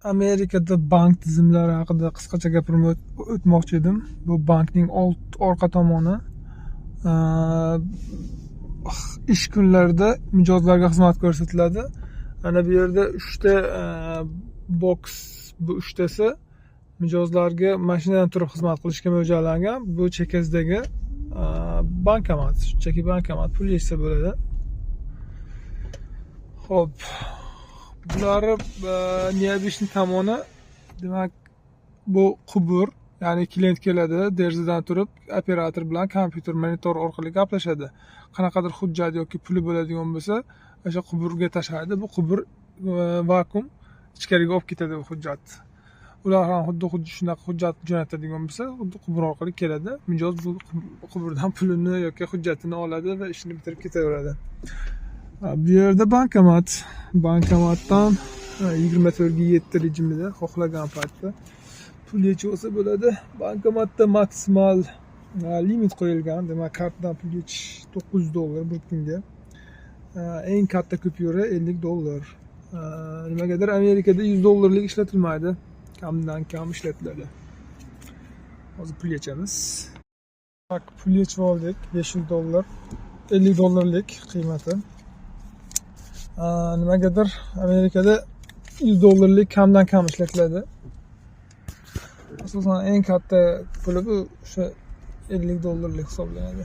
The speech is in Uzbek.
Amerikada bank tizimlari haqida qisqacha gapirib o'tmoqchi edim. Bu bankning old orqa tomoni. Ish kunlarida mijozlarga xizmat ko'rsatiladi. Ana bu yerda uchta boks, bu uchtasi mijozlarga mashinadan turib xizmat qilishga mo'ljallangan. Bu chekkasidagi bankomat, shunchaki bankomat, pul yechsa bo'ladi. Xo'p, bulari необычный tomoni, demak, bu qubur, ya'ni klient keladi, derazadan turib operator bilan kompyuter monitor orqali gaplashadi. Qanaqadir hujjat yoki puli bo'ladigan bo'lsa, o'sha quburga tashlaydi. Bu qubur vakuum ichkariga olib ketadi bu hujjatni. Ular ham xuddi shunaqa hujjat jo'natadigan bo'lsa, xuddi qubur orqali keladi. Mijoz bu quburdan pulini yoki hujjatini oladi va ishini bitirib ketaveradi. Bu yerda bankomat. Bankomatdan 24:7 rejimida xohlagan paytda pul yechib olsa bo'ladi. Bankomatda maksimal limit qo'yilgan. Demak, kartadan pul yechish 900 dollar bir kunga. Eng katta kupyura 50 dollar. Nimagadir Amerikada 100 dollarlik ishlatilmaydi. Kamdan kam ishlatiladi. Hozir pul yechamiz. Bak, pul yechib oldik, 500 dollar. 50 dollarlik qiymati. Nimagadir Amerikada 100 dollarlik kamdan kam ishlatiladi. Asosan eng katta puli bu o'sha 50 dollarlik hisoblanadi.